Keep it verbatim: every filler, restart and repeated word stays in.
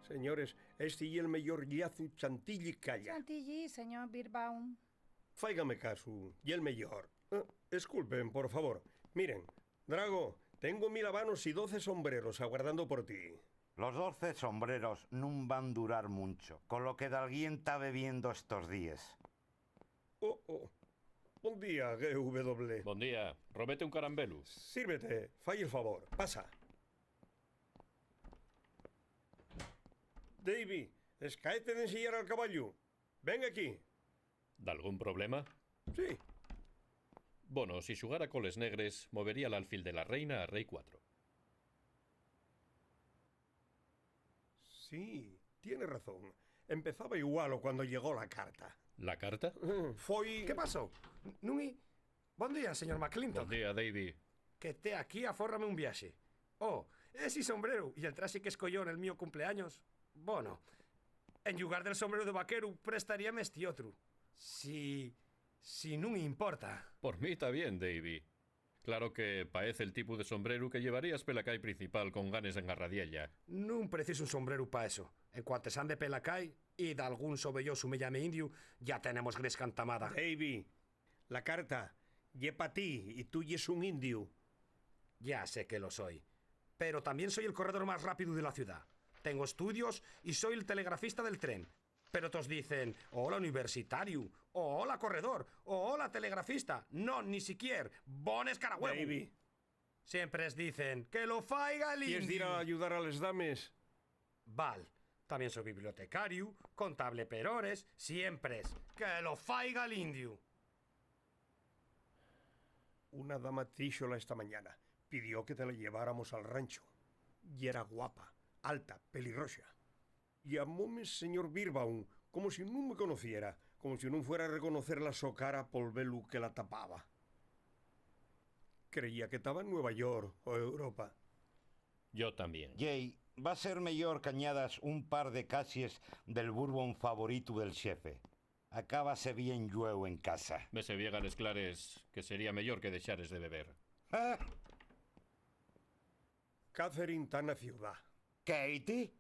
Señores, esti ye'l meyor llazu chantilly qu'haya. Chantilly, señor Birbaum. Fáigame casu, ye'l meyor. Eh, esculpen, por favor. Miren, Drago, tengo mil habanos y doce sombreros aguardando por ti. Los doce sombreros nun van durar muncho, con lo que dalguien ta bebiendo estos díes. Oh, oh. Bon día, G W. Bon día. Róbete un carambelu. Sírvete, fai el favor. Pasa. Davy, escaete d'enseyar al caballu. Ven aquí. Dalgún problema? Sí. Bono, si xugara coles negres, movería l'alfil de la reina a rei cuatro. Sí, tiene razón. Empezaba igual o cuando llegó la carta. ¿La carta? Foi... ¿Qué pasó? Nun i... Bon día, señor McClintock. Bon día, Davy. Que te aquí afórrame un viaxe. Oh, esi sombreru y el traxe qu'escoyó nel mio cumpleaños. Bono, en llugar del sombreru de vaqueru prestaríame esti otru. Si... si nun importa. Por mí ta bien, Davy. Claro que paez el tipu de sombreru que llevarías pela cai principal con ganes d'engarradiella. Nun preciso un sombreru pa eso. En cuantes ande pela cai y dalgún sobeyosu me llame indiu, ya tenemos gresca entamada. Davy, la carta ye pa ti y tú yes un indiu. Ya sé que lo soi, pero tamién soi el corredor más rápidu de la ciudá. Tengo estudios y soi el telegrafista del tren. Pero tos dicen, "Hola, universitariu", o "Hola, corredor", o "Hola, telegrafista". No, ni siquier, "Bon escarahuevu". Davy. Siempre es dicen, "Que lo faiga el indiu". ¿Quies dir a ayudar a les dames? Val, tamién soi bibliotecariu, contable per hores, siempre es, "Que lo faiga el indiu". Una dama tíxola esta mañana. Pidió que te la lleváramos al rancho. Yera guapa, alta, pelirroxa. Llamóme señor Birbaum, como si nun me conociera, como si nun fuera a reconocer la so cara pol velu que la tapaba. Creía que taba en Nueva York o Europa. Yo tamién. Jay, va ser meyor qu'añadas un par de caxies del bourbon favoritu del xefe. Acábase bien llueu en casa. Mese bien a les clares que sería meyor que dexares de beber. ¡Ah! Catherine ta na ciudá. ¿Katie?